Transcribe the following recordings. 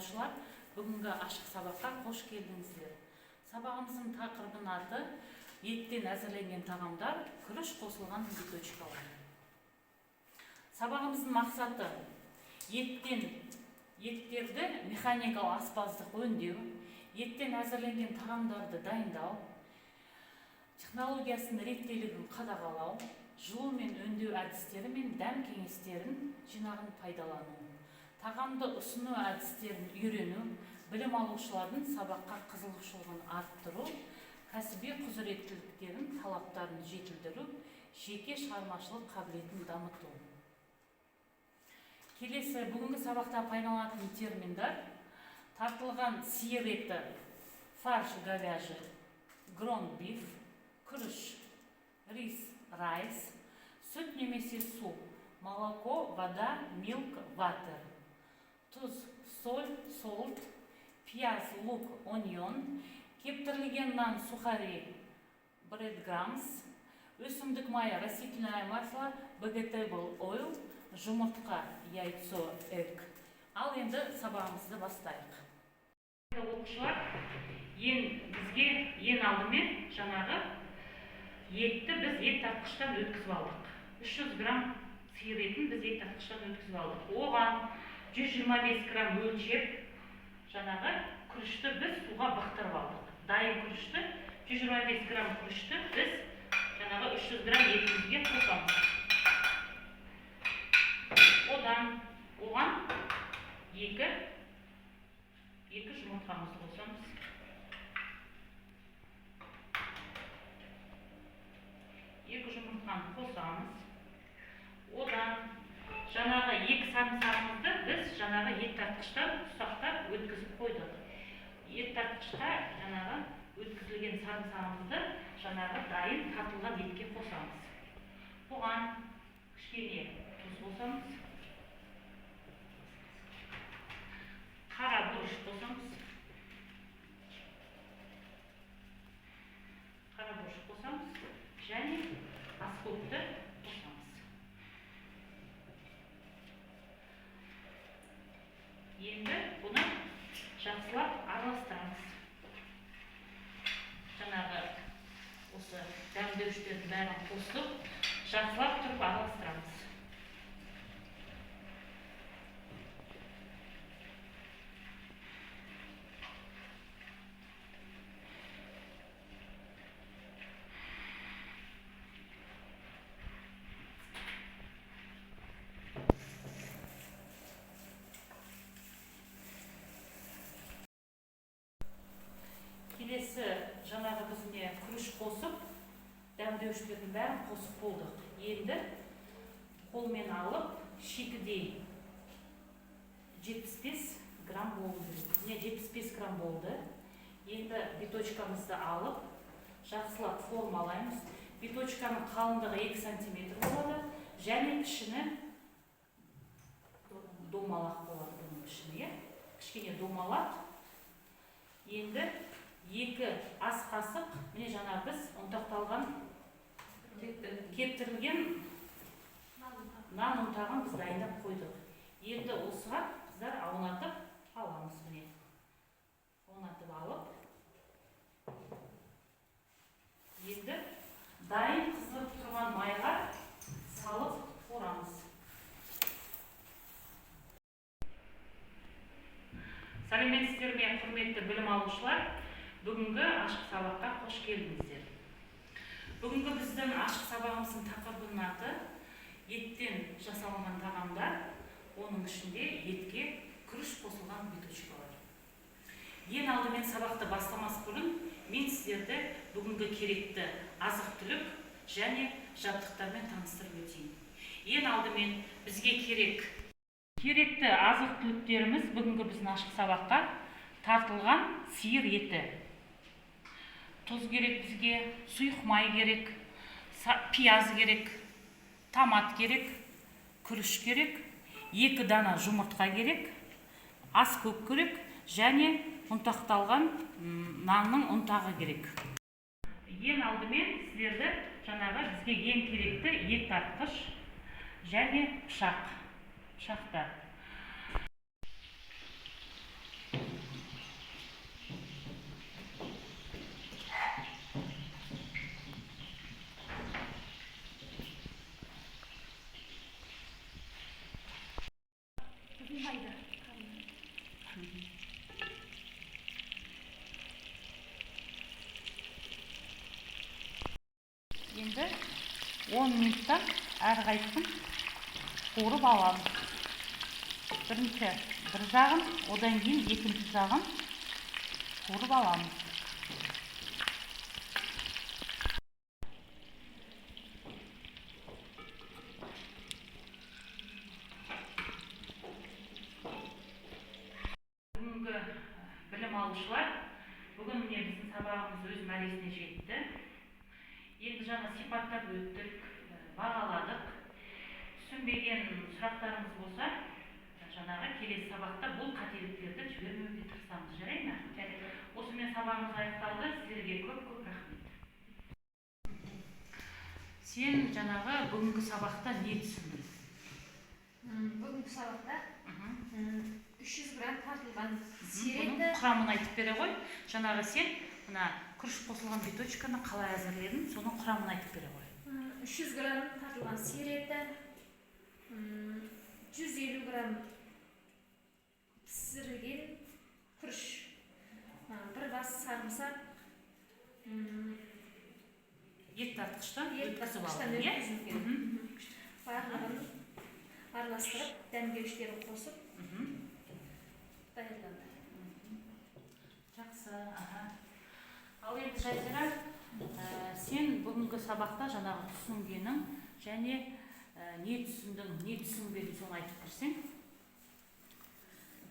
Алушылар, бүгінгі ашық сабаққа қош келдіңіздер. Сабағымыздың тақырыбының аты еттен әзірленген тағамдар, күріш қосылған биточкалар. Сабағымыздың мақсаты еттерді механикалық аспаздық өңдеу, еттен әзірленген тағамдарды дайындау, технологиясының реттелігін қадағалау, жылу мен өңдеу әдістері мен дәм кеңестерін жинағын пайдалану, тағамды ұсыну әдістерін үйрену, білім алушылардың сабаққа қызығушылығын арттыру, кәсіби құзыреттіліктерін талаптарын жетілдіру, жеке шығармашылық қабілетін дамыту. Келесі бүгінгі сабақта пайдаланатын терминдар: тартылған сиыр еті, фарш говяжий, гронд-биф, күріш, рис, rice, сүт немесе су, молоко, вода, milk, water, тұз, соль, salt, пияз, лук, onion, кептірілген нан, сухари, breadcrumbs, өсімдік майы, растительное масло, vegetable oil, жұмыртқа, яйцо, egg. Ал енді сабағымызды бастайық. Оқушылар, бізге ең алдымен жаңағы етті біз ет тартқыштан өткізіп алдық. 300 грамм сиыр етін біз ет тартқыштан өткізіп алдық. Оған 125 грамм өлшеп жаңағы күрішті біз суға бықтырып алдық. Дайын күрішті, 125 грамм күрішті біз жаңағы 300 грамм етімізге қосамыз. Одан оған екі жұмыртқамызды қосамыз. Екі жұмыртқаны қосамыз. Одан жаңағы екі сарымсағымызды біз жаңағы ет тартқыштан ұсақтап өткізіп қойдық. Ет тартқышқа жаңағы өткізілген сарымсағымызды жаңағы дайын тартылған етке қосамыз. Оған кішкене тұз қосамыз. Қара бұрыш қосамыз. Қара бұрыш қосамыз және аскөкті қосамыз. Енді бұны жақсылап араластырамыз. Жаңағы осы дәмдеуіштердің бәрін қосып, жақсылап тұрып араластырамыз. Келесі жаңағы біз міне күріш қосып, дәмдеуіштердің бәрін қосып болдық. Енді қолмен алып шикідей 75 грамм болу керек. Міне 75 грамм болды. Енді биточкамызды алып, жақсылап формалаймыз. Биточканың қалыңдығы 2 сантиметр болады және пішіні домалақ болады бұның пішіні, иә? Кішкене домалақ. Енді 2 ас қасық міне жаңа біз ұнтақталған кептірілген нан ұнтағын біз дайындап қойдық. Енді осыған қыздар аунатып аламыз міне. Аунатып алып, енді дайын қызып тұрған майға салып қуырамыз. Сәлеметсіздер ме, құрметті білім алушылар? Бүгінгі ашық сабаққа қош келдіңіздер. Бүгінгі біздің ашық сабағымыздың тақырыбының аты еттен жасалынған тағамдар, оның ішінде етке күріш қосылған биточкалар. Ең алдымен сабақты бастамас бұрын мен сіздерді бүгінгі керекті азық-түлік және жабдықтармен таныстырып өтейін. Ең алдымен бізге керекті азық-түліктеріміз бүгінгі біздің ашық сабаққа тартылған сиыр еті. Тұз керек бізге, сұйық май керек, пияз керек, томат керек, күріш керек, 2 дана жұмыртқа керек, аскөк керек және ұнтақталған нанның ұнтағы керек. Ең алдымен сіздерді жаңағы бізге ең керекті ет тартқыш және пышақтар. 10 минуттан әрқайсысын қуырып аламыз. Бірінші бір жағын, одан кейін екінші жағын қуырып аламыз. Бүгінгі білім алушылар, бүгін міне біздің сабағымыз өз мәресіне жетті. Енді жаңа сипаттап өттік, бағаладық. Түсінбеген сұрақтарыңыз болса, жаңағы келесі сабақта бұл қателіктерді жібермеуге тырысамыз, жарай ма? Осымен сабағымыз аяқталды. Сіздерге көп-көп рахмет. Сен жаңағы бүгінгі сабақта не түсіндің? Бүгінгі сабақта 300 грамм тартылған сиыр Бұның еті. Құрамын айтып бере ғой. Жаңағы сен мына күріш қосылған биточканы қалай әзірледің, соның құрамын айтып бере ғой. 300 грамм тартылған сиыр еті, 150 грамм пісірілген күріш, бір бас сарымсақ, Ет тартқыштан ет өткізіп тартқыштан алдың, иә? өткізілген. Барлығын араластырып, дәмдеуіштерін қосып даярланды. Жақсы, аха. Ал енді, Жазира, сен бүгінгі сабақта жаңағы түсінгенің және не түсіндің, не түсінбедің, соны айтып берсең.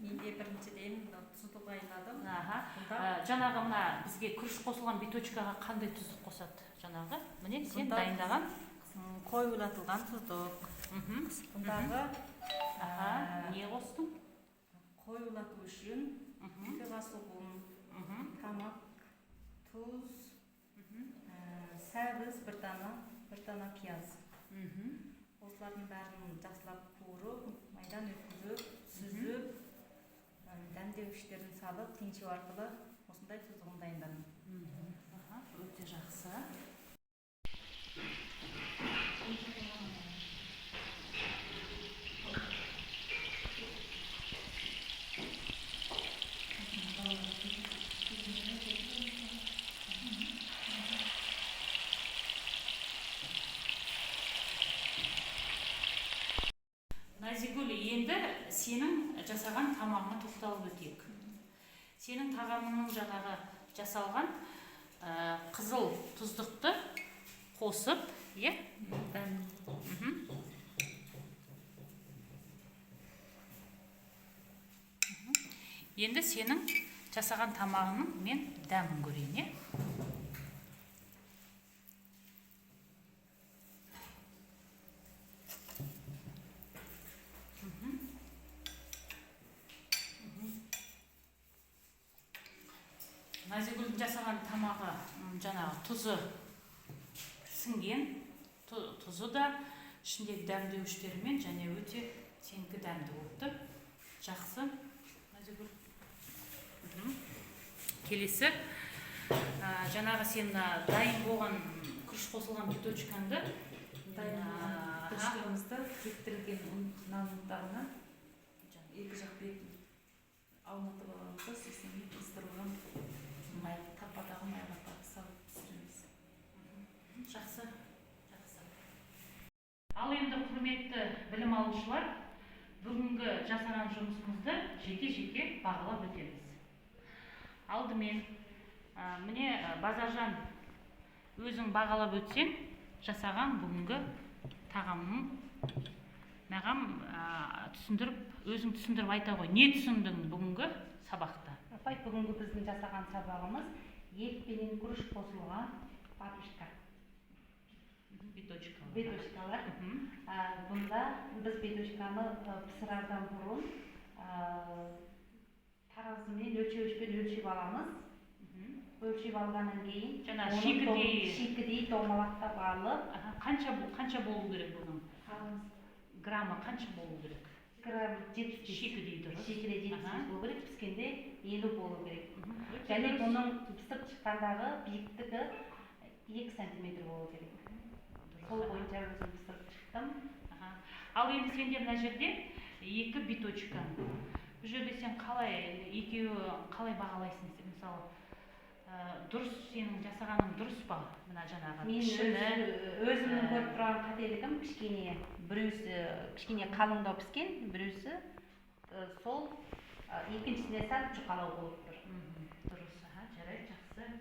Мен де біріншіден мынау тұздық дайындадым. Бұнда Жаңағы мына бізге күріш қосылған биточкаға қандай тұздық қосады? Жаңағы міне сен Бұнда дайындаған. Қоюлатылған тұздық. Бұндағы Не қостың? Қоюлату үшін 2 қасық ұн, тамақ, тұз, сәбіз бір дана, бір дана пияз. Осылардың бәрін жақсылап қуырып, майдан өткізіп, сүзіп, дәмдеуіштерін салып, теңшеу арқылы осындай тұздығын дайындадым. Аха, өте жақсы. Назигүл, енді сенің жасаған тамағыңа тоқталып өтейік. Сенің тағамыңның жаңағы жасалған қызыл тұздықты қосып, иә? Енді сенің жасаған тамағыңның мен дәмін көрейін, иә? Назигүлдің жасаған тамағы, жаңағы тұзы сіңген, тұзы да ішіндегі дәмдеуіштерімен және өте сенікі дәмді болыпты. Жақсы, Назигүл. Келесі, жаңағы сен мына дайын болған күріш қосылған биточкаңды Дайын болған биточкамызды кептірілген ұн нан ұнтағына екі жақ бетін аунатып аламыз да, сосын кейін қыздырылған май, тападағы майға салып пісіреміз. Жақсы, жақсы. Ал енді, құрметті білім алушылар, бүгінгі жасаған жұмысымызды жеке-жеке бағалап өтеміз. Алдымен, міне, Базаржан, өзің бағалап өтсең, жасаған бүгінгі тағамның маған, түсіндіріп, өзің түсіндіріп айта ғой. Не түсіндің бүгінгі сабақта? Апай, бүгінгі біздің жасаған сабағымыз ет пенен күріш қосылған папричка. Биточкалар. Биточкалар. Бұнда біз биточканы пісірерден бұрын, таразымен, өлшеуішпен өлшеп аламыз. Өлшеп алғаннан кейін Жаңа оны шикідей. Шикідей домалақтап алып, Аха, қанша болу керек бұның? Граммы қанша болу керек? Грамм 75. Шикідей дұрыс. Шикідей 75 болу керек, піскенде 50 болу керек. Өте Және дұрыс. бұның пісіп шыққандағы биіктігі 2 сантиметр болу керек. Дұрыс. Сол бойынша өзім пісіріп шықтым. Аха. Ал енді сенде мына жерде екі биточка. Бұл жерде сен қалай, екеуі қалай бағалайсың? Сен, мысалы, Дұрыс, сенің жасағаның дұрыс па, мына жаңағы Мен пішіні? Өзімнің көріп тұрған қателігім: кішкене біреусі кішкене қалыңдау піскен, біреусі сол екіншісіне сәл жұқалау болып тұр. Дұрыс, аха, жарайды, жақсы.